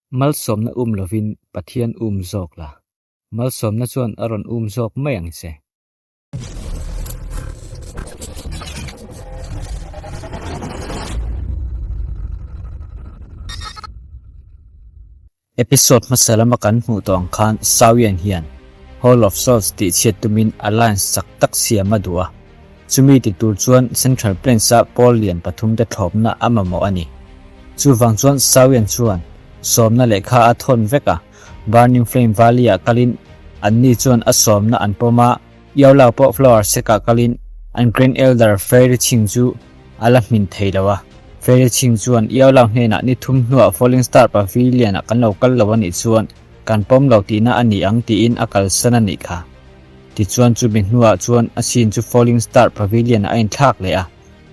Malsawmna um lovin Pathian um zawk la, malsawmna chuan a rawn um zawk mai ang che. Episode hmasa lama kan hmuh tawh ang khan Sawian hian Hall of Souls tih chhiat tumin alliance chak tak siam a duh a, chumi ti tur chuan Central Plains-a pawl lian pathumte thlawpna a mamawh a ni. Chuvang chuan Sawian chuan sawmna lehkha a thawn vek a, Burning Flame Valley-ah kalin anni chuan a sawmna an pawm a, Yawlau pawh Flower Sek-ah kalin an Grand Elder Fairy Ching chu a la hmin thei lo a. Fairy Ching chuan Yawlau hnenah ni thum hnuah Falling Star Pavilion-ah kan lo kal lo a nih chuan kan pawm lo tihna a ni ang tiin a kalsan a nih kha. Tichuan chumi hnuah chuan a scene chu Falling Star Pavilion-ah a inthlak leh a.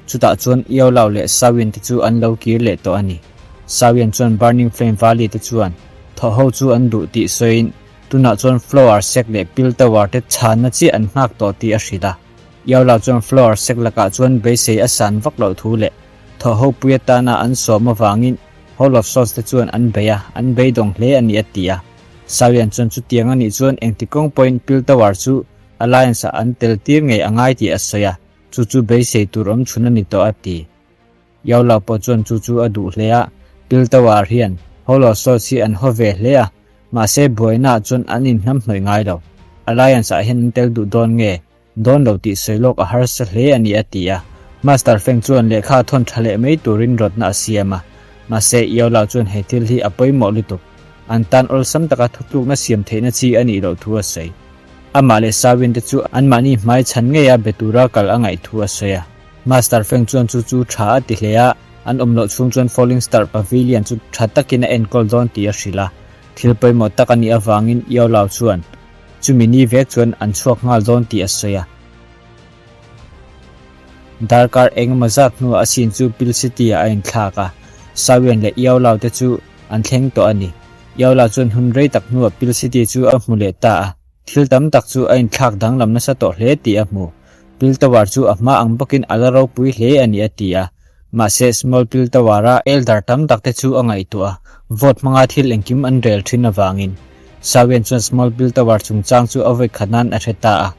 Chutah chuan Iaulau leh Sawian te chu an lo kir leh tawh a ni. Sawian chuan Burning Flame Valley te chuan thaw ho chu an duh tih sawiin tunah chuan Flower Sek leh Pil Tower te chhanna chiah an nghak tawh tih a hrilh a. Iaulau chuan Flower Sek lakah chuan beisei a san vak loh thu leh thaw ho pui atana an sawm avangin Hall of Souls te chuan an bei a, an beidawng hle a ni a ti a. Sawian chuan chutiang a nih chuan engti kawng pawhin Pil Tower chu Alliance ah an tel tir ngei a ngai tih a sawi a. Chu chu beisei tur awm chhun a ni tawh a ti. Yaola pawh chuan chu chu a duh hle a, Pil Tower hian Hollow Souls hi an haw ve hle a, mahse buainaah chuan an inhnamhnawih ngai lo. Alliance ah hian an tel duh dawn nge, dawn lo tih sawi lawk a harsa hle a ni a ti a. Master Feng chuan lehkha thawn tha leh mai turin rawtna a siam a, mahse Yaola chuan he thil hi a pawimawh lutuk. An tan awlsam taka thutlukna siam theihna chi a nih loh thu a sawi. Amah leh Sawin te chu anmahni hmai chhan ngeia be tura kal a ngaih thu a sawi a. Master Feng chuan chu chu tha a ti hle a, an awm loh chhung chuan Falling Star Pavilion chu tha takin a enkawl dawn tih a hrilh a. Thil pawimawh tak a nih avangin Yao Lao chuan chumi ni vek chuan an chhuak nghal dawn tih a sawi a. Darkar engemaw zat hnuah a sin chu Pil City-ah a inthlak a, Sawian leh Yao Lao te chu an thleng tawh a ni. Yaola chuan hun rei tak hnuah Pil City chu a hmu leh ta a, thil tam tak chu a inthlak danglam nasa tawh hle tih a hmu. Pil Tower chu a hma ang bawkin a la ropui hle a ni a ti a. Mahse, Small Pil Tower-a elder tam tak te chu a ngaihtuah a, vote hmanga thil engkim an rel thin avangin. Sawian chuan Small Pil Tower chungchang chu a vawi khat nan a hre ta a.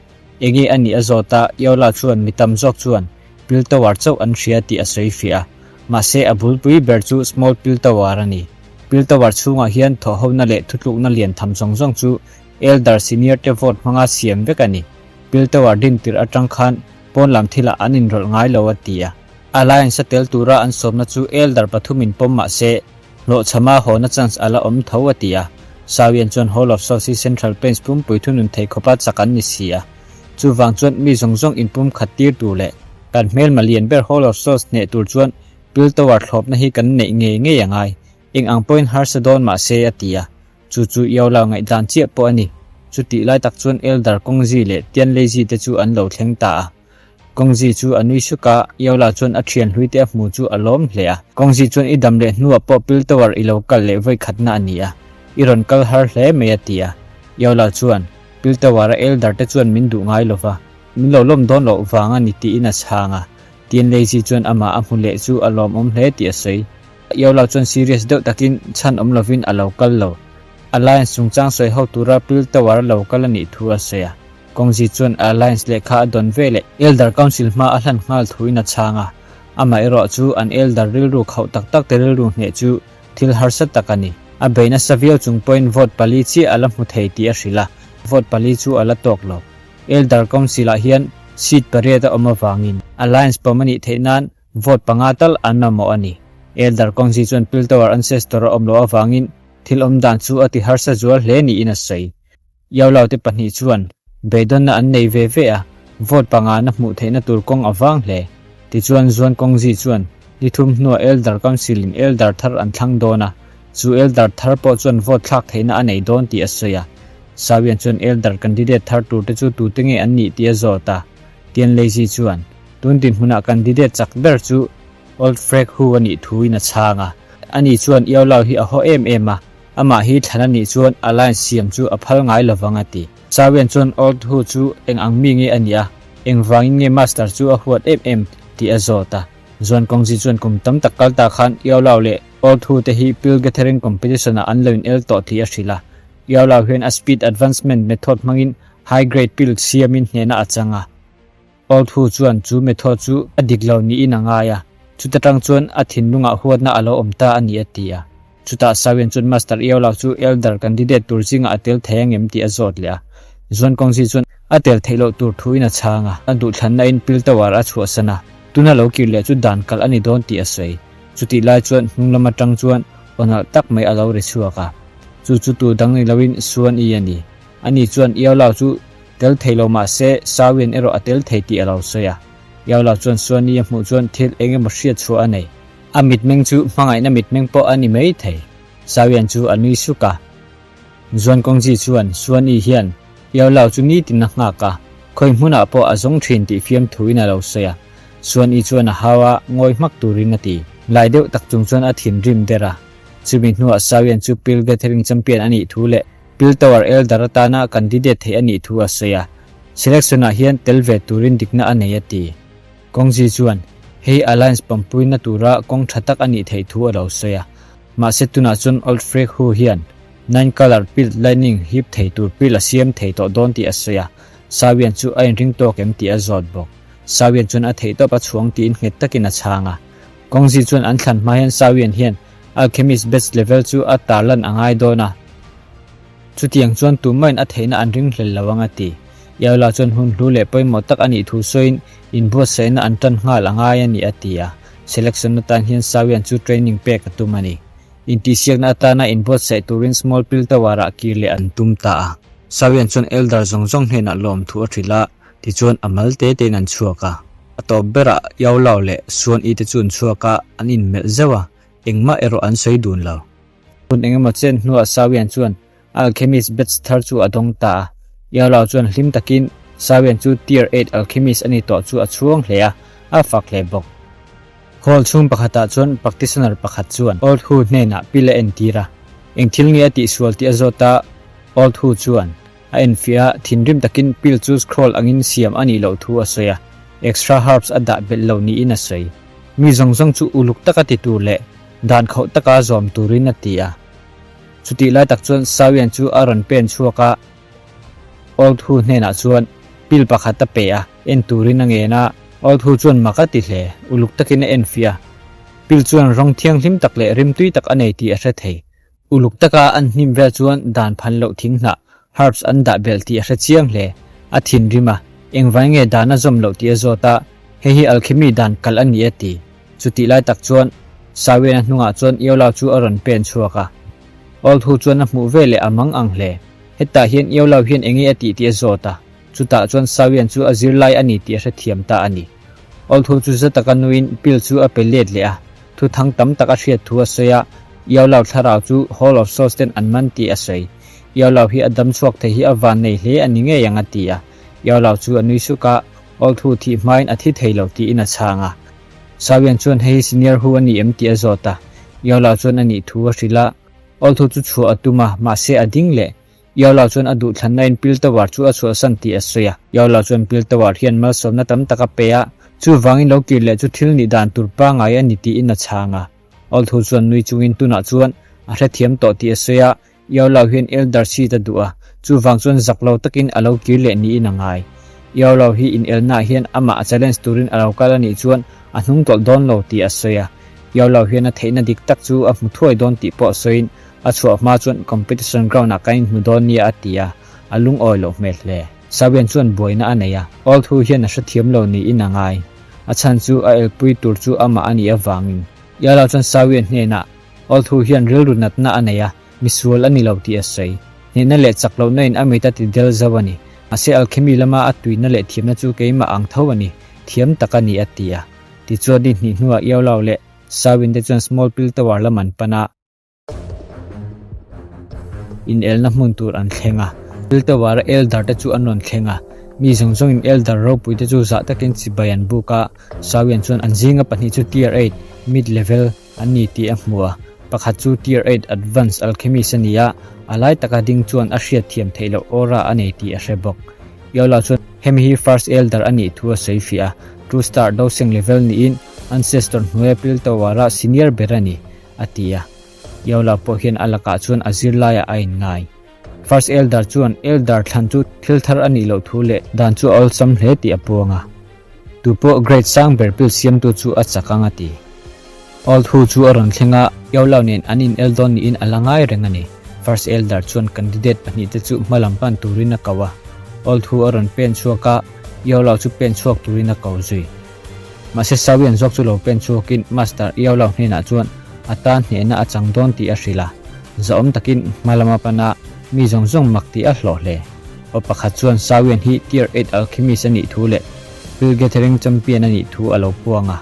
Enge a nih a zawt a, Yaola chuan mi tam zawk chuan Pil Tower chauh an hria tih a sawi fiah a. Mahse, a bulpui ber chu Small Pil Tower a ni. Pil Tower chhungah hian thawhhona leh thutlukna lian tham zawng zawng chu Elder Senior te vote hmanga siam vek a ni. Pil Tower din tirh atang khan pawn lam thilah an inrawlh ngai lo a ti a. Alliance a tel tura an sawmna chu Elder pathumin pawm mah se, hlawhchhama hawna chance a la awm tho a ti a. Sawian chuan Hall of Souls hi Central Plains pumpui thunun thei khawpa chak an ni si a. Chuvang chuan mi zawng zawng inpum khat tir tur leh kan hmelma lian ber Hall of Souls hneh tur chuan Pil Tower thlawpna hi kan neih ngei ngei a ngai. Eng ang pawhin harsa dawn mah se a ti a. Chu chu Yaola ngaihdan chiah pawh a ni. Chutih lai tak chuan Elder Kawngzi leh Tianleizi te chu an lo thleng ta a. Kawngzi chu a nui suk a, Yaola chuan a thian hlui te a hmu chu a lawm hle a. Kawngzi chuan i dam leh hnuah pawh Pil Tower i lo kal leh vawi khatna a ni a. I rawn kal har hle mai a ti a. Yaola chuan, Pil Tower a Elder te chuan min duh ngai lova, min lo lawm dawn loh vang a ni tiin a chhang a. Tianleizi chuan amah a hmu leh chu a lawmawm hle tih a sawi. Yaola chuan serious deuh takin chhan awm lovin a lo kal lo. Alliance chungchang sawi ho tura Pil Tower a lo kal a nih thu a sawi a. Kawngzi chuan Alliance lehkha a dawn ve leh Elder Council hma a hlan nghal thuin a chhang a. Amaherawh chu an Elder rilru khauh tak tak te rilru hneh chu thil harsa tak a ni. A bei nasa viau chung pawhin vote pali chiah a la hmu thei tih a hrilh a, vote pali chu a la tawk lo. Elder Council-ah hian seat pariat a awm avangin Alliance pawm a nih theih nan vote panga tal an mamawh a ni. Elder Council chuan Piltower ancestor a awm loh avangin thil awm dan chu a ti harsa zual hle niin a sawi. Yaolau te pahnih chuan beidawnna an nei ve ve a, vote panga na hmuh theihna tur kawng a vang hle. Tichuan Zuan Kawngzi chuan ni thum hnuah Elder Council-in Elder thar an thlang dawn a, chu Elder thar pawh chuan vote thlak theihna a nei dawn tih a sawi a. Sawian chuan Elder candidate thar tur te chu tute nge an nih tih a zawt a, Tianleizi chuan tun dinhmunah candidate chak ber chu Old Frek Hu a nih thuin a chhang a. Ani chuan Yaolau hi a haw em em a, amah hi thlan a nih chuan alliance siam chu a phal ngai lovang a ti. Sawian chuan Old Hu chu eng ang mi nge a nih a, engvangin nge Master chu a huat em em tih a zawt a. Zuan Kawngzi chuan kum tam tak kal ta khan Yaolau leh. Old Hu te hi Pill Gathering Competition ah an lo in el tawh tih a hrilh a. Yao Lao hian a speed advancement method hmangin high grade pill siamin hnehna a chang a. Old Hu chuan chu method chu a dik lo niin a ngai a, chuta tang chuan a thinlungah huatna a lo awm ta a ni a ti a. Chutah Sawian chuan Master Yao Lao chu Elder candidate tur zingah a tel thei angem tih a zawt leh a. Zuan Kongzi chuan a tel theih loh tur thuin a chhang a, a duhthlanna in pill tower a chhuahsan a, tuna lo kir leh chu dan kalh a ni dawn tih a sawi. Chutih lai chuan hnung lam atang chuan aw nalh tak mai a lo ri chhuak a, chu chu tu dang ni loin Suan I a ni. Ani chuan Yao Lao chu tel thei lo mah se Sawian erawh a tel thei tih a lo sawi a. Yao Lao chuan Suan I a hmuh chuan thil eng emaw hriat chhuah a nei. A mitmeng chu hmangaihna mitmeng pawh a ni mai thei. Sawian chu a nui suk a. Zuan Kongzi chuan Suan I hian Yao Lao chu nitin a nghak a, khawi hmunah pawh a zawng thin tih fiamthuin a lo sawi a. Suan I chuan a hau a, ngawi hmak turin a ti. Lai deuh tak chung chuan a thinrim der a. Chumi hnuah Sawian chu Pill Gathering Champion a nih thu leh Pill Tower Elder atana candidate theih a nih thu a sawi a. Selection-ah hian tel ve turin dikna a nei a ti. Kongzi chuan hei Alliance pawmpuina tura kawng tha tak a nih theih thu a lo sawi a. Mahse tunah chuan Old Freak Hu hian Nine Colour Pill Lightning hip thei tur pill a siam thei tawh dawn tih a sawi a, Sawian chu a inring tawk em tih a zawt bawk. Sawian chuan a theihtawp a chhuang tiin nghet takin a chhang a. Kawngzi chuan an thlan hma hian Sawian hian Alchemist Batch level chu a tarlan a ngai dawn a. Chutiang chuan tumahin a theihna an ring hlel lo ang a ti. Yaola chuan hun hlu leh pawimawh tak a nih thu sawiin inbuatsaihna an tan nghal a ngai a ni a ti a. Selection atan hian Sawian chu training pek a tum a ni. Intihsiakna atana inbuatsaih turin Small Pill Tower-ah kir leh an tum ta a. Sawian chuan Elder zawng zawng hnenah lawmthu a hrilh a, tichuan a mal te tein an chhuak a. A tawp berah Yao Lao leh Suan I te chu an chhuak a, an inmelh zeuh a, engmah erawh an sawi dun lo. Hun engemaw chen hnuah Sawian chuan Alchemist batch thar chu a dawng ta a. Yao Lao chuan hlim takin Sawian chu Tier Eight Alchemist a ni tawh chu a chhuang hle a, a fak hle bawk. Hall chhung pakhatah chuan practitioner pakhat chuan Old Hu hnenah pil a entir a. Eng thil nge a tihsual tih a zawt a, Old Hu chuan a enfiah a, thinrim takin pil chu scroll angin siam a nih loh thu a sawi a, extra herbs a dah belh lo niin a sawi. Mi zawng zawng chu uluk taka ti tur leh dan khauh taka zawm turin a ti a. Chutih lai tak chuan Sawian chu a rawn pen chhuak a, Old Hu hnenah chuan pil pakhat a pe a, en turin a ngen a. Old Hu chuan mak a ti hle, uluk takin a en fiah a. Pil chuan rawng thianghlim tak leh rimtui tak a nei tih a hre thei. Uluk taka an hnim vel chuan dan phan loh thing hnah, herbs, an dah belh tih a hre chiang hle. A thinrim a, engvai nge dan a zawm loh tih a zawt a, hei hi alchemy dan kalh a ni a ti. Chutih lai tak chuan Sawiana hnungah chuan Iolau chu a rawn pen chhuak a. Old Hu chuan a hmuh ve leh a mang ang hle. Hetah hian Iolau hian enge a tih tih a zawt a, chutah chuan Sawian chu a zirlai a ni tih a hrethiam ta a ni. Old Hu chu za taka nuin pil chu a pe let leh a, thu thang tam tak a hriat thu a sawi a, Iolau thlarau chu Hall of Souls ten an man tih a sawi. Iolau hi a dam chhuak thei hi a van nei hle a ni ngei ang a ti a. Iolau chu a nui suk a, Old Hu thih hmain a thi thei lo tiin a chhang a. Sawian chuan hei hi senior hu a ni em tih a zawt a, Iolau chuan a nih thu a hrilh a. Old hu chu chhuah a tum a, mahse a ding leh. Iolau chuan a duhthlanna in Pil Tower chu a chhuahsan tih a sawi a. Iolau chuan Pil Tower hian malsawmna tam tak a pe a, chuvangin lo kir leh chu thil nih dan tur pangngai a ni tiin a chhang a. Old hu chuan nui chungin tunah chuan a hrethiam tawh tih a sawi a, Iaulau hian Elder seat a duh a, chuvang chuan zak lo takin a lo kir leh niin a ngai. Iaulau hi inelnaah hian amah a challenge turin a lo kal a nih chuan a hnung tawlh dawn lo tih a sawi a. Iaulau hian a theihna dik tak chu a hmu thuai dawn tih pawh sawiin a chhuah hma chuan competition ground-ah kan inhmu dawn nia a ti a, a lungawi loh hmel hle. Sawian chuan buaina a nei a, Old Hu hian a hrethiam lo niin a ngai. A chhan chu a elpui tur chu amah a nih avangin. Iaulau chuan Sawian hnenah Old Hu hian rilru natna a nei a, misual a ni lo tih a sawi. Hnehna leh chak lohna in a mit a ti del zo a ni. Mahse alchemy lama a tuina leh thiamna chu keimah ang tho a ni, thiam tak a ni a ti a. Tichuan ni hnih hnuah Iaulau leh Sawin te chuan Small Pill Tower lam an pan a. Inelna hmun tur an thleng a. Pill Tower a Elder te chu an rawn thleng a. Mi zawng zawngin Elder ropui te chu zah takin chibai an buk a. Sawian chuan an zinga pahnih chu Tier Eight, Mid Level, an ni tih a hmu a, pakhat chu Tier Eight Advanced Alchemist a ni a, a lai taka ding chuan a hriat thiam theih loh aura a nei tih a hre bawk. Yola chuan hemi hi First Elder a nih thu a sawi fiah a, Two Star Dosing level niin Ancestor hnuaia Pil Tower-a senior ber a ni. a ti a. Yola pawh hian a lakah chuan a zirlaiah a inngai. First Elder chuan Elder thlan chu thil thar a nih loh thu leh dan chu a awlsam hle tih a puang a. Tu pawh grade sang ber pil siamtu chu a chak ang a ti. Old Hu chu a rawn thleng a, Yola nen an in el dawn niin a la ngai reng a ni. First Elder chuan candidate pahnihte chu hma lam pan turin a ko a. Old Hu a rawn pen chhuak a, Yola chu pen chhuak turin a ko zui. Mahse Sawian zawk chu lo pen chhuakin Master Iaulau hnenah chuan a tan hnehna a chang dawn tih a hrilh a. Zahawm takin hma lama pana mi zawng zawng mak tih a hlawh hle. Aw pakhat chuan Sawian hi Tier Eight Alchemist a nih thu leh Pill Gathering Champion a nih thu a lo puang a.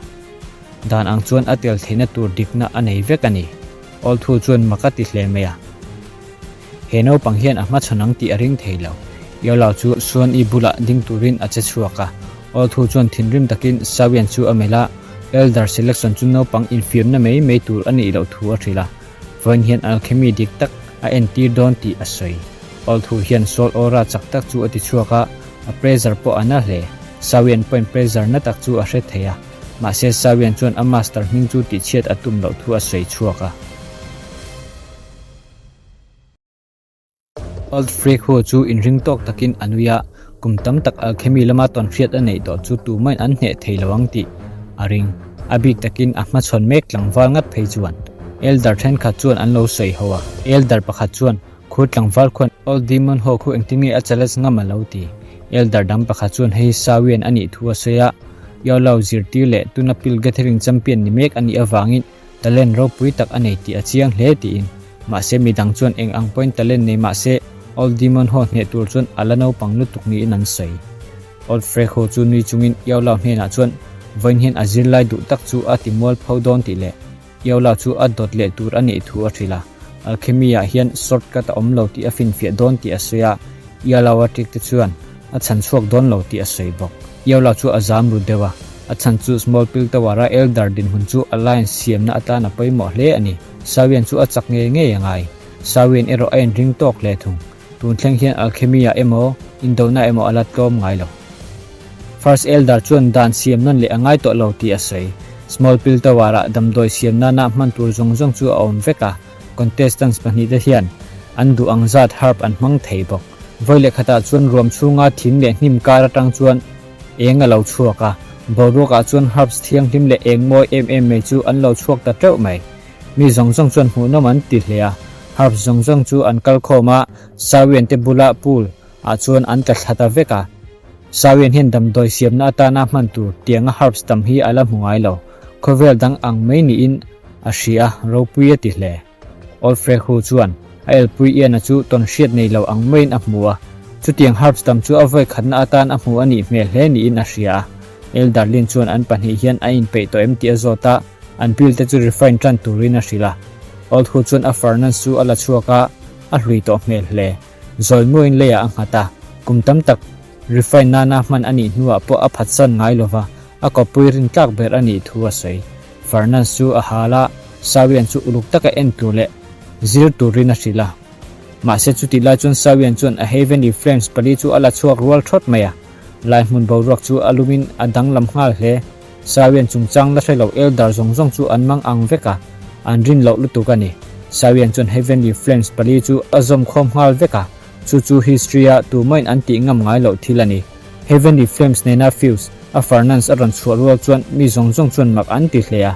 Dan ang chuan a tel theihna tur dikna a nei vek a ni. Awl thu chuan mak a ti hle mai a. He naupang hian a hmachhawn ang tih a ring thei lo. Yolau chu Suan-i bulah ding turin a che chhuak a. Aw thu chuan thinrim takin Sawian chu a melh a, Elder selection chu naupang infiamna mai mai tur a nih loh thu a hrilh a. Vawiin hian alchemy dik tak a entir dawn tih a sawi. Aw thu hian soul aura chak tak chu a ti chhuak a, a pressure pawh a na hle. Sawian pawhin pressure na tak chu a hre thei a. Mahse Sawian chuan a master hming chu tihchhiat a tum loh thu a sawi chhuak a. Old Freak ho chu inring tawk takin a nui a, kum tam tak alchemy lama tawnhriat a neih tawh chu tumahin an hneh thei lo ang tih a ring. A bik takin a hmachhawn mek tlangval ngat phei chuan Elder thenkhat chuan an lo sawi ho a. Elder pakhat chuan, Khur tlangval khuan Old Demon ho khu engtin nge a challenge ngam a lo ti. Elder dang pakhat chuan hei Sawian a nih thu a sawi a, Yolo zirtir leh tuna Pill Gathering champion ni mek a nih avangin Talent ropui tak a nei tih a chiang hle tiin. Mahse midang chuan eng ang pawhin talent nei mahse Old Demon ho hneh tur chuan a la naupang lutuk niin an sawi. Old Frek ho chu nui chungin Iaulau hnenah chuan vawiin hian a zirlai duh tak chu a ti mual pho dawn tih leh Iaulau chu a dawt leh tur a nih thu a hrilh a. Alchemy ah hian shortcut a awm lo tih a finfiah dawn tih a sawi a, Iaulau a ṭik te chuan A chhan chhuak dawn lo tih a sawi bawk. Iola chu a zam ru deuh a, a chhan chu Small Pill Tower-a Elder dinhmun chu Alliance siamna atan a pawimawh hle a ni. Sawian chu a chak ngei ngei a ngai. Sawian erawh a inring tawk hle thung. Tun thleng hian Alchemy-ah emaw, indona emaw a la tlawm ngai lo. First Elder chuan dan siam nawn leh a ngai tawh lo tih a sawi. Small Pill Tower-ah damdawi siam nana hman tur zawng zawng chu a awm vek a, contestants pahnihte hian an duh ang zat herb an hmang thei bawk. Vawi leh khatah chuan ruam chhunga thing leh hnim kar atang chuan eng a lo chhuak a, boruakah chuan herbs thianghlim leh eng mawi em em mai chu an lo chhuak ta teuh mai. Mi zawng zawng chuan hmuhnawm an ti hle a, herbs zawng zawng chu an kal khawm a, Sawian te bula pool ah chuan an tla thla ta vek a. Sawian hian damdawi siamna atana hman tur tianga herbs tam hi a la hmu ngai lo. Khawvel dang ang mai niin a hria a, ropui a ti hle. Old Frek hu chuan a elpui Ian-a chu tawn hriat nei lo ang maiin a hmu a, chutiang herbs tam chu a vawi khatna atan a hmu a nih hmel hle niin a hria a. Elder Lin chuan an pahnih hian a inpeih tawh em tih a zawt a, an pill te chu refine tan turin a hrilh a. Old hu chuan a furnace chu a la chhuak a, a hlui tawh hmel hle. Zawi muain leiah a nghat a, kum tam tak refine nana hman a nih hnuah pawh a phatsan ngai lova, a kawppui rintlak ber a nih thu a sawi. Fernand chu a hal a, Sawian chu uluk taka en tur leh zir turin a hrilh a. Mahse chutih lai chuan Sawian chuan a Heavenly Flames pali chu a la chhuak rual thawt mai a. Lai hmun boruak chu a lumin a danglam nghal hle. Sawian chungchang la hre lo Elder zawng zawng chu an mang ang vek a, an rin loh lutuk a ni. Sawian chuan Heavenly Flames pali chu a zawm khawm nghal vek a, chu chu history-a tumahin an tih ngam ngai loh thil a ni. Heavenly Flames nena fuse a furnace a rawn chhuah rual chuan mi zawng zawng chuan mak an ti hle a.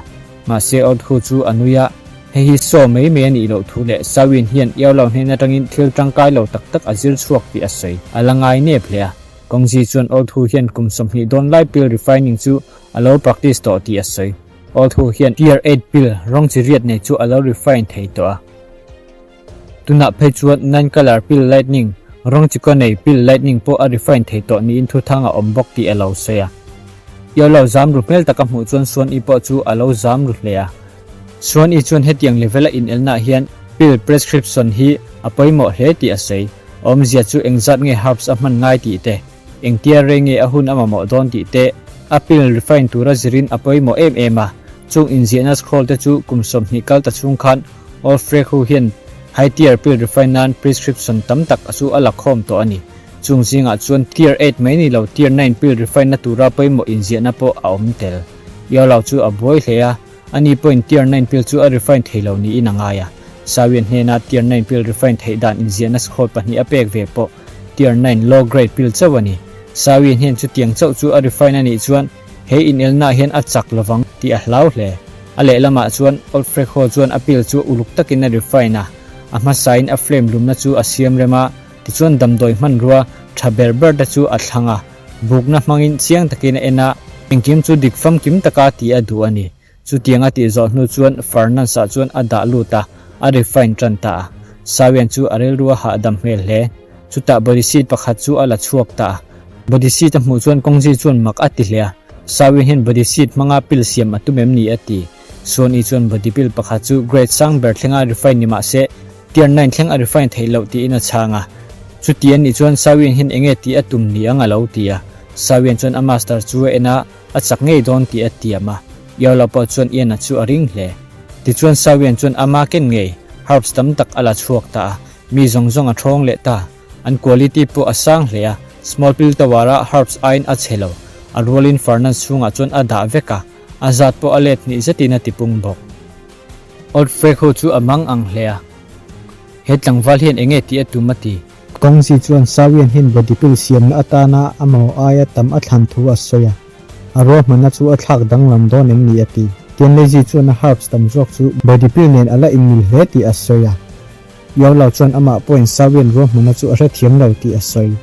Mahse Old Hu chu a nui a, hei hi saw mai mai a nih loh thu leh Sawin hian Iaulo hnen atangin thil tangkai lo tak tak a zir chhuak tih a sawi. A la ngai nep hle a. Kawngzi chuan Old Hu hian kum 20 dawn lai pill refining chu a lo practice tawh tih a sawi. Old Hu hian Tier eight pill rawng chi riat nei chu a lo refine thei tawh a. Tunah phei chuan nine colour pill lightning, rawng chi kaw nei pill lightning pawh a refine thei tawh niin thuthang a awm bawk tih a lo sawi a. Iau lo zam ru hmel taka hmuh chuan Suan-i pawh chu a lo zam ru hle a. Suan-i chuan hetiang level a inelnaah hian pill prescription hi a pawimawh hle tih a sawi. Awmzia chu engzat nge herbs a hman ngai tih te, engtia rei nge a hun a mamawh dawn tih te, a pill refine tura zirin a pawimawh em em a. Chung inziahna scroll te chu kum 20 kal ta chhung khan Old Frek ho hian high tier pill refine nan prescription tam tak chu a la khawm tawh a ni. Chung zingah chuan tier eight mai ni lo tier nine pill refine na tura pawimawh inziahna pawh a awm tel. Iaulau chu a buai hle a. Ani pawhin Tier Nine pill chu a refine thei lo niin a ngai a. Sawian hnena Tier Nine pill refine theih dan inziahna scroll pahnih a pek ve pawh Tier Nine low grade pill chauh a ni. Sawian hian chutiang chauh chu a refine a nih chuan he inelnaah hian a chak lovang tih a hlau hle. A lehlamah chuan Old Frekho chuan a pill chu uluk takin a refine a, a hmasain a flame lumna chu a siam rem a, tichuan damdawi hmanrua tha ber ber te chu a thlang a. Bukna hmangin chiang takin a en a, engkim chu dik famkim taka tih a duh a ni. Chutiang a tih zawh hnu chuan Fernands-ah chuan a dah lut a, a refine tan ta a. Sawian chu a rilru a hahdam hmel hle. Chutah body seat pakhat chu a la chhuak ta a. Body seat a hmuh chuan Kawngzi chuan mak a ti hle a, Sawian hian body seat hmanga pil siam a tum em ni a ti. Suan-i chuan body pill pakhat chu grade sang ber thlenga refine ni mah se, Tier nine thleng a refine theih loh tiin a chhang a. Chuti an nih chuan Sawian hian enge tih a tum ni ang a lo ti a. Sawian chuan a master chu a en a, a chak ngei dawn tih a tiam a. Iarlo pawh chuan Ian-a chu a ring hle. Tichuan Sawian chuan ama ken ngei herbs tam tak a la chhuak ta a, mi zawng zawng a thawng leh ta. An quality pawh a sang hle a, small pill tower-a herbs aiin a chhe lo. A rualin Fernand chhungah chuan a dah vek a, a zat pawh a let hnih zetin a tipung bawk. Old Frek ho chu a mang ang hle a. He tlangval hian enge tih a tum a ti. Kawngzi chuan Sawian hian body pill siamna atana a mamawh aia tam a thlan thu a sawi a. A ruahmanna chu a thlak danglam dawn em ni a ti. Tianleizi chuan a herbs tam zawk chu body pill nen a la inmil hle tih a sawi a. Yaulau chuan amah pawhin Sawian ruahmanna chu a hrethiam lo tih a sawi.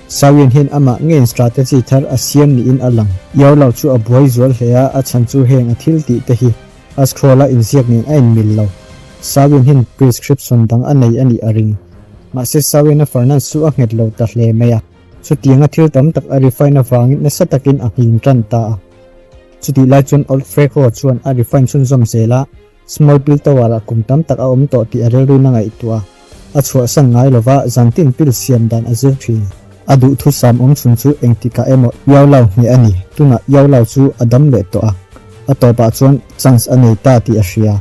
Sawian hian amah ngeiin strategy thar a siam niin a lang. Yaulau chu a buai zual hle a, a chhan chu heng a thil tih te hi a scroll-a inziak nen a inmil lo. Sawian hian prescription dang a nei a nih a ring. Mahse Sawian-a Fernandes chu a nghet lo ta hle mai a. Chutianga thil tam tak a refine avangin nasa takin a nghing tan ta a. Chutih lai chuan Old Freco chuan a refine chhunzawm zel a. Small pill tower ah kum tam tak a awm tawh tih a rilruin a ngaihtuah a, a chhuahsan ngai lova zantin pill siam dan a zir thin. A duhthusam awm chhun chu engtikah emaw Yaulau hneh a ni. Tunah Yaulau chu a dam leh tawh a, a tawpah chuan chance a nei ta tih a hria.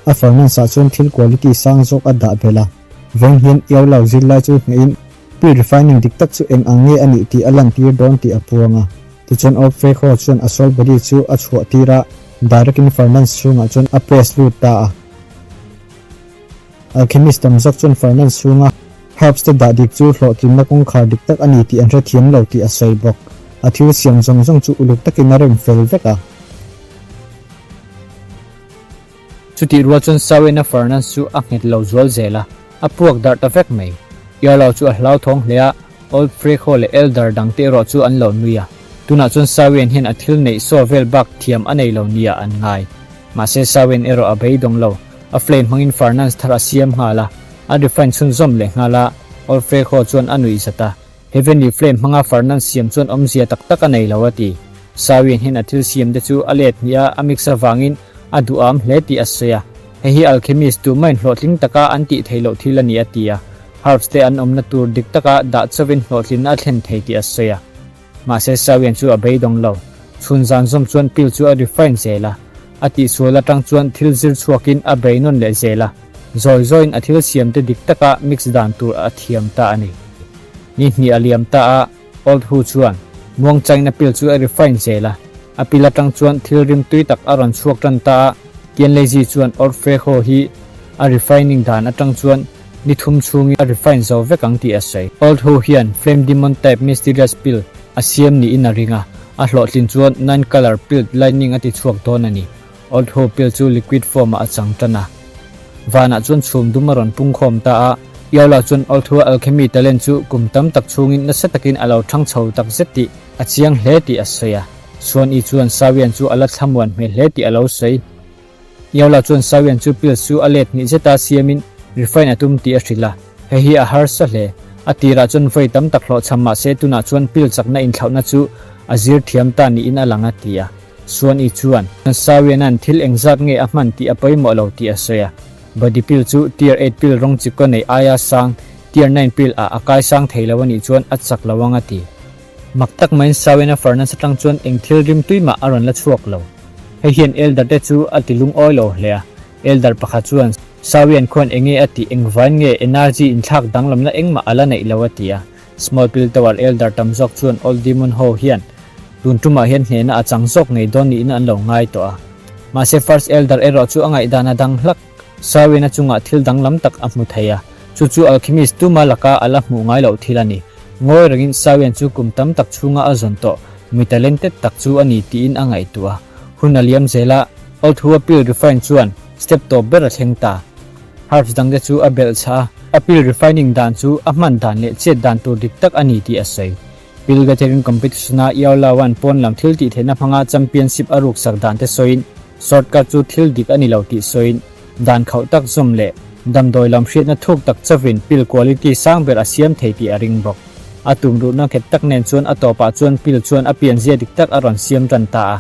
A furnace ah chuan thil quality sang zawk a dah belh a, veng hian Yaulau zirlai chu hnehin pill refining dik tak chu eng ang nge a nih tih a lantir dawn tih a puang a. Tichuan Old Frekho chuan a soul body chu a chhuah tir a, direct in Fernand chhungah chuan a press lut ta a. Alchemist tam zawk chuan Fernand chhunga herbs te dah dik chu hlawhtlinna kawngkhar dik tak a ni tih an hrethiam lo tih a sawi bawk. A thil siam zawng zawng chu uluk takin a rem fel vek a. Chutih rual chuan Sawena Fernand chu a nghet lo zual zel a, a puak darh ta vek mai. Iarlo chu a hlauthawng hle a, Old Frekho leh Elder dangte erawh chu an lo nui a. Tunah chuan Sawen hian a thil neih saw vel bak thiam a nei lo nia an ngai. Mahse Sawen erawh a beidawng lo, a flame hmangin Fernand thar a siam nghal a, a refine chhunzawm leh nghal a, Old Frekho chuan a nuih zat a. Heavenly Flame hmanga Fernand siam chuan awmzia tak tak a nei lo a ti. Sawian hian a thil siam te chu a let hnih a, a mix avangin a duham hle tih a sawi a. Hei hi alchemist tumahin hlawhtling taka an tih theih loh thil a ni a ti a. Herbs te an awmna tur dik taka dah chauhin hlawhtlinna a thlen thei tih a sawi a. Mahse Sawian chu a beidawng lo. Chhun zan zawm chuan pill chu a refine zel a. A tihsual atang chuan thil zir chhuakin a bei nawn leh zel a. Zawi zawiin a thil siam te dik taka mix dan tur a thiam ta a ni. Ni hnih a liam ta a, Old Hu chuan muang China pill chu a refine zel a. A pill atang chuan thil rim tui tak a rawn chhuak tan ta a, Tian Leiji chuan Old Fre Ho hi a refining dan atang chuan ni thum chhungin a refine zo vek ang tih a sawi. Old Hu hian Flame Demon type mysterious pill a siam niin a ring a, a hlawhtlin chuan nine color pilled lightning a ti chhuak dawn a ni. Old Ho pill chu liquid form ah a chang tan a. Vanah chuan chhum dum a rawn pung khawm ta a. Iola chuan Old Ho alchemy talent chu kum tam tak chhungin nasa takin a lo thang chho tak zet tih a chiang hle tih a sawi a. Chuan I chuan Sawian chu a la thlamuan hmel hle tih a lo sawi. Iola chuan Sawian chu pills chu a let hnih zeta siamin refine a tum tih a hrilh a. Hei hi a harsa hle. A tirah chuan vawi tam tak hlawhchham mahse tunah chuan pill chakna inthlauhna chu a zir thiam ta niin a lang a ti a. Suan I chuan, Sawianan thil engzat nge a hman tih a pawimawh lo tih a sawi a. Body pill chu tier eight pill rawng chikkaw nei aia sang tier nine pill ah a kai sang thei lo a nih chuan a chak lo ang a ti. Mak tak maiin Sawiana furnace atang chuan eng thil rim tui mah a rawn la chhuak lo. Hei hian Elder te chu a ti lungawi lo hle a. Elder pakhat chuan, Sawian khuan enge a tih engvain nge energy inthlak danglamna engmah a la neih lo a ti a. Small Pill Tower Elder tam zawk chuan Old Demon ho hian tun tumah hian hnehna a chang zawk ngei dawn niin an lo ngai tawh a. Mahse First Elder erawh chu a ngaihdan a dang hlak. Sawina chungah thil danglam tak a hmu thei a, chu chu alchemist tuma laka a la hmuh ngai loh thil a ni. Ngawi rengin Sawian chu kum tam tak chhunga a zawn tawh mi talented tak chu a ni tiin a ngaihtuah a. Hun a liam zel a, Old Hua Pill Refine chuan step tawp ber a thleng ta. Herbs dangte chu a belh chah a, a pill refining dan chu a hman dan leh chet dan tur dik tak a ni tih a sawi. Pill gathering competition-a Yao Lao-a'n pawn lam thil tih theihna hmanga championship a ruksak dan te sawiin shortcut chu thil dik a ni lo tih sawiin dan khauh tak zawm leh damdawi lam hriatna thuk tak chauhin pill quality sang ber a siam thei tih a ring bawk. A tumruhna nghet tak nen chuan a tawpah chuan pill chuan a pianzia dik tak a rawn siam tan ta a.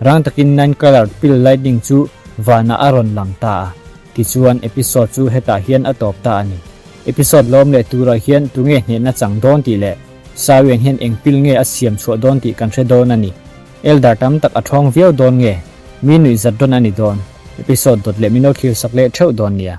Rang takin nine colour pill lightning chu vanah a rawn lang ta a. Tichuan episode chu hetah hian a tawp ta a ni. Episode lawm leh turah hian tunge hnehna chang dawn tih leh Sawian hian eng pil nge a siam chhuah dawn tih kan hre dawn a ni. Elder tam tak a thawng viau dawn nge? Mi nuihzat dawn a ni dawn. Episode dawt leh min lo thlir sak leh theuh dawn nia.